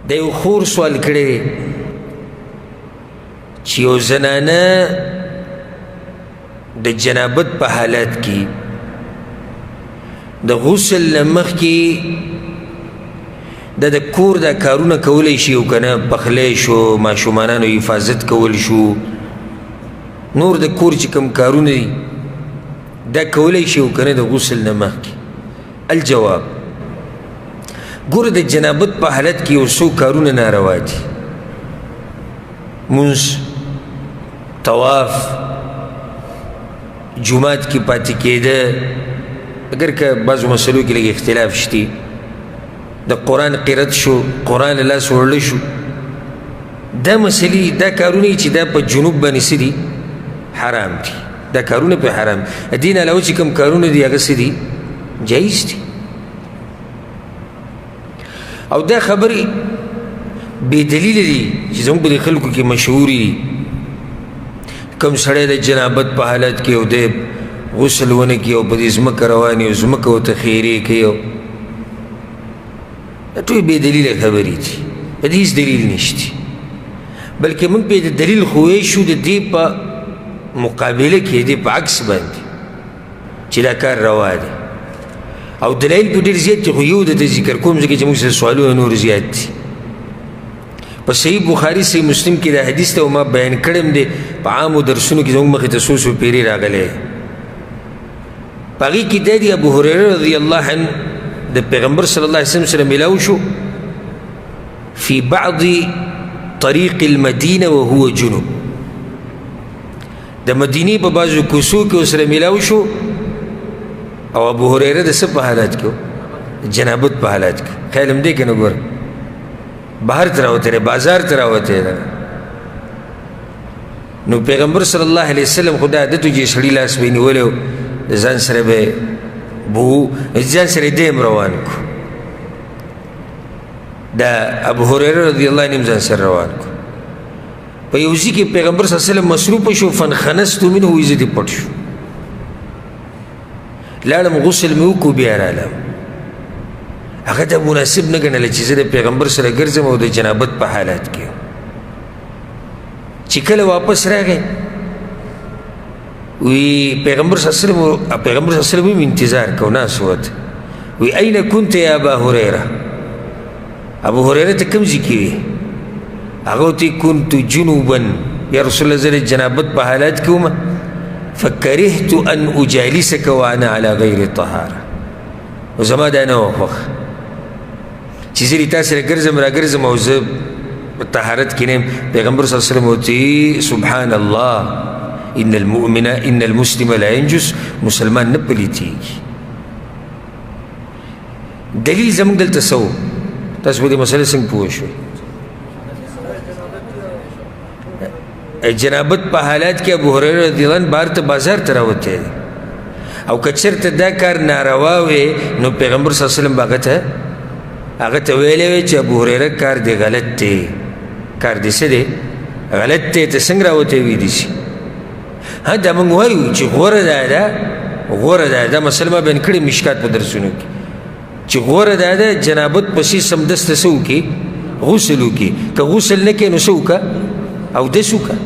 د یو خور سوال کړی دی چې یو زنانه د جنابت په حالت کې د غسل نه مخکې د کور دا کارونه کولی شي او که نه، پخلی شو، ماشومانانو حفاظت کول شو، نور د کور چې کوم کارونه دي دا کولی شي او که نه د غسل نه مخکې؟ الجواب، ګوره د جنابت په حالت کې یو څو کارونه ناروا دي: مونځ، طواف، جومات کې پاتې کېده، اګر که بعضو مسلو کې لږ اختلاف شتي، د قرآن قرت شو، قرآن له لاس وړلی شو، دا مسلې دا کارونه چې دا په جنوب باندې څه دي؟ حرام دي. دا کارونه په حرام دي. دې نه علاوه چې کوم کارونه دي هغه څه دي؟ جایز دي. او دا خبرې بې دلیله دي چې زموږ په دې خلکو کې مشهورې دي. کوم سړی د جنابت په حالت کې او دی غسل ونه کړي او په دې ځمکه روان وي او ځمکه ورته خیرې کوي، او دا ټولې بې دلیله خبرې دي، په دې هېڅ دلیل نشته. بلکې موږ پرې د دلیل خو ویلی شو د دې په مقابله کې، د دې په عکس باندې چې دا کار روا دی، او دلایل په ډېر زیات دي، خو یو درته ذکر کوم ځکه چې موږ سره سوالونه نور زیات دي. په صحیح بخاري صحیح مسلم کې دا حدیث ته ما بیان کړم دی، په عامو درسونو کې زموږ مخې ته څو څو پیرې راغلی. په هغې کې دا دی، ابو هریره رضی الله عنه د پیغمبر صلی الله علیه وسلم سره میلاو شو فی بعض طریق المدینه وهو جنوب، د مدینې په بعضو کوڅو کې ورسره میلاو شو، او ابو هریره د څه په حالت کې؟ جنابت په حالت کې. خیال هم دی که نه؟ ګوره بهر ته راوتی دی، بازار ته راوتی دی. نو پیغمبر صلی الله علیه وسلم خو دا عادت و چې سړي لاس به یې نیولی و، د ځان سره به یې بو، ځان سره یې دی هم روان کړو. دا ابو هریره رضی الله عنه هم ځان سره روان کړو. په یو ځای کې پیغمبر صلی الله علیه وسلم مصروف شو، فانخنست منه، وایي زه دې پټ شو، لاړم غسل مې وکړو، بیا رالم. هغه دا مناسب نه ګڼله چې زه د پیغمبر سره ګرځم او د جنابت په حالت کې. چې کله واپس راغی، وی پیغمبر صلی الله علیه وسلم، پیغمبر صلی الله علیه وسلم انتظار کو، ناست ورته. وی اين كنت يا ابا هريره؟ ابو هريره ته کوم ځای کې وې؟ هغه ورته كنت جنوبا یا رسول الله، زه د جنابت په حالت کې وم، فکرهت ان اجالسک وانا على غیر طهاره. نو زما دا نه وه خوښه چې زه تا سره ګرځم راګرځم او زه په طهارت کې نه یم. پیغمبر صلی الله علیه وسلم ورته سبحان الله، ان المؤمن ان المسلم لا ينجس، مسلمان نه پلیتېږي. دلیل زموږ دلته څه و؟ تاسو په دې مسله څنګه پوه شوئ؟ جنابت په حالت کې ابو هریره رضی الله عنه بهر ته بازار ته راوتی دی، او که چېرته دا کار ناروا وی نو پیغمبر صلی الله علیه وسلم به هغه ته ویلی وی چې ابو هریره کار دې غلط دی، کار دې څه دی؟ غلط دی، ته څنګه راوتی وی دي؟ ها دا موږ وایو چې غوره دا ده، غوره دا ده، مسله ما بیان کړې مشکات په درسونو کې چې غوره دا ده جنابت پسې سمدسته څه وکړي؟ غسل وکړي. که غسل نه کوې نو څه وکړه؟ اودس وکړه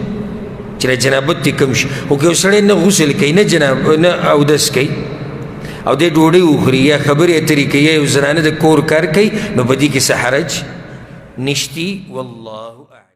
چې دا جنابت دې کم شي. خو که یو سړی نه غسل کوي، نه جناب نه اودس کوي، او دی ډوډۍ وخوري یا خبرې اترې کوي یا یو زنانه د کور کار کوي، نو په دې کې څه حرج نشتی. والله اعلم.